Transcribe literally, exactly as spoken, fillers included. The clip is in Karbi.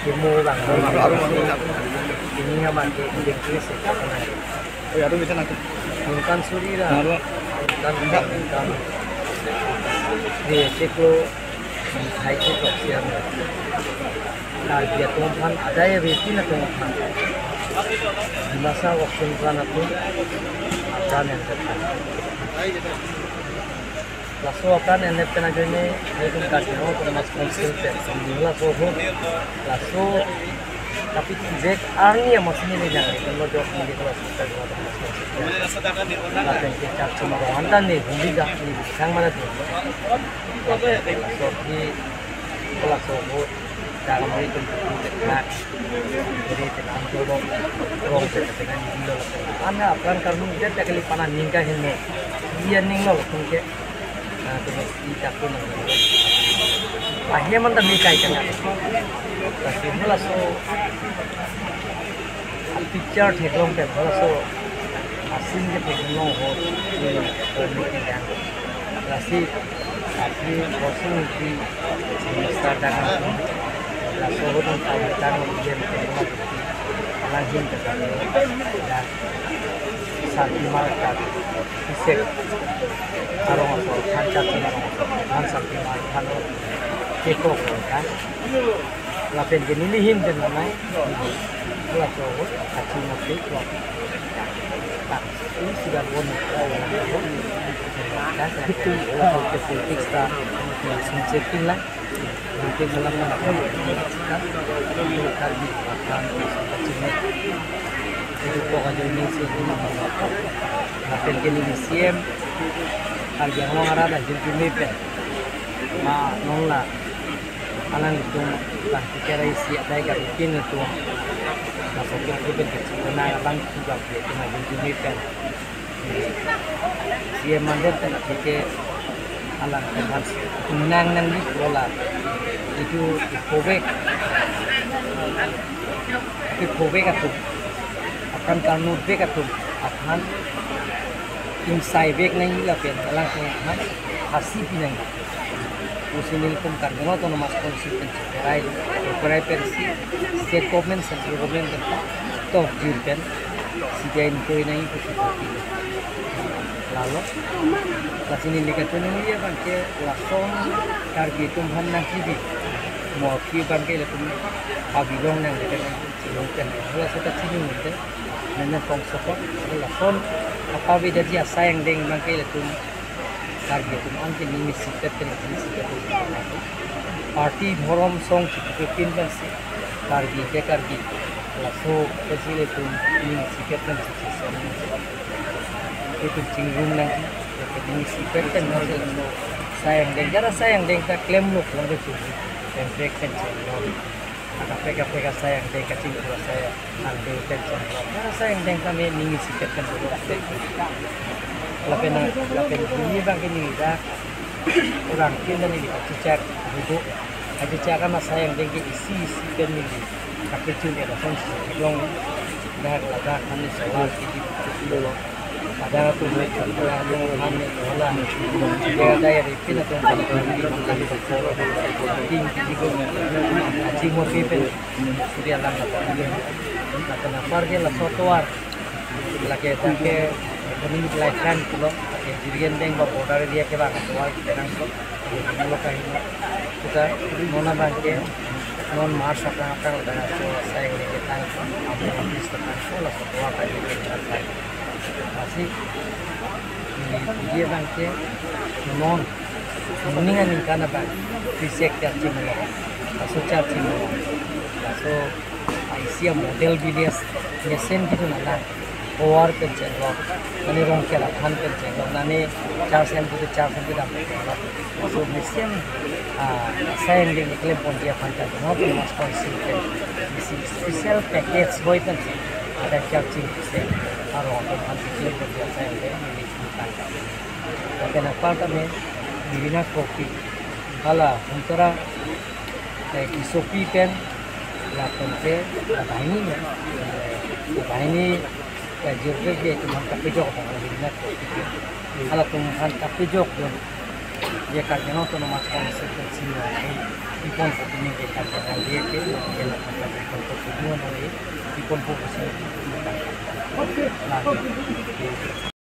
Kimo bang. Ini yang mati, ini yang krisis. Oh, ya, tuh bisa nanti. Ningkan suri lah. Ningkan, ningkan. Di siklo, hai siklo siang. Karbi atum aphan, adai avi atum aphan. Dimasa Wakchung Pran atum, apran yang datang. Laso apran enep pen ajoine, nelitum Karbi Anglong Autonomous Council pen, laso ahut, laso kapithivek arni amatsi neli nangli, kan lo jok neli laso Karbi Anglong Autonomous Council pen. Lapen ke charchim arong anta ne, huli dak ne, sang mana tu. Laso hi, laso ahut, dalam itu, nak. Jadi, tenang dulu. Rong tenang dulu. Ana apran karnu dia tak kali panan ningka hin ne. Dia ning lo langsung ke. Nah, terus kita pun. Akhirnya mantan ni kai kan. Tapi mula so picture theklong kan, mula so asin ke theklong ho. Ini perlu kita. Lasi, lasi kosong di semester dagang. Laso ahut nang tahu dagang ujian kedua. Alang hin ke kami dan satu marka isek arong aso, han satu arong aso, han satu marka lo keko kan. Lapen ke neli hin ke nanai. Laso ahut kachinghon pik lo. Tak, ini sudah bon. Itu, itu politik sta, ya, sumsepin lah. Politik dalam mana? Karbi, Karbi, kachinghon. Itu pokok ajoine si, lapen ke neli C M, Karbi Anglong arat dah jumjumi pen. Ma, non la. Alanglitum bang kerai isi adai gari pin atum. Masa ke aku pen kecil kena abang juga dia kena jumjumi pen. C M mandor pen ke alang teman nang nang di bola. Itu iphobek. Iphobek atum. Apran karnu bek atum. Apran ingsai bek nang lapen alang aphan hasi pinang. Pusi nelitum Karbi Anglong Autonomous Council pen cheperai, cheperai pensi state government, central government pen tok jir pen C B I inquiry nangji pusi party. Lalo, lasi neli kachiningri abang ke lason Karbi atum aphan nangkibi. Mo aphi abang ke latum pabilong nang lapen nang chilong pen. Laso kachiningri te, nene kong sokot, lason apa beda ji asai angdeng abang ke latum Karbi atum an ke ning isipet, ning isipet. Party dhorom song chikipin pensi Karbi ke Karbi. Laso pensi latum ning isipet pensi song. Itum chingrum nangji, ning isipet pensi laso asai angdeng. Jara asai angdeng ta klem lo pulang ke chingrum. Pemprek pensi lo. Kaprek kaprek asai angdeng kachingrum asai angdeng pen chenglo. Asai angdeng kami ning isipet kan dulu asai. Lapen lapen ini abang ke neli dak orang kin dan neli kachechak duduk. Kachechak kan asai angdeng ke isi isipet neli. Kapechun ya langsung si long dak ladak kami solar kiti dulu. Pada tu buat kami hola. Dia ada ya di pina tu. Ting kiti ko. Kachingrum pen. Suri alang lapen. Lapen apar ke laso atovar. Lake ta ke economic lifeline pulo. Lake Jirgen Deng ba border area ke bang atovar ke nang pulo. Pulo kahi. Kita non abang ke non March aphrang aphrang laso asai angdeng ketang. Amu bis ketang. Laso atovar kahi. Lasi, ini dia abang ke non, moning aningkan abang, fisek charchim lo, laso charchim lo, laso aisi a model village, mesen gitu nana, tovar pen chenglo, nani Rongker aphan pen chenglo, nani charchim gitu, charchim gitu dam chenglo. So mesen, ah, asai angdeng keklem ponji aphan kan, no, mas konsisten, isi special package boy kan, ada charchim fisek, arong aphan keklem ponji asai angdeng, ini tangka. Lapen apar tame Nirina Kropi. Hala, Humtara, eh, Kisopi pen, lapen ke, la banghini, eh, la banghini, eh, geography atum aphan kapejok abang Nirina Kropi pen. Halatum aphan kapejok dun. Ye Karbi Anglong Autonomous Council pensi nangkepon pu pini ke Karbi Anglong Day ke, ke la Karbi Anglong Day pon pu pusi. Lagi.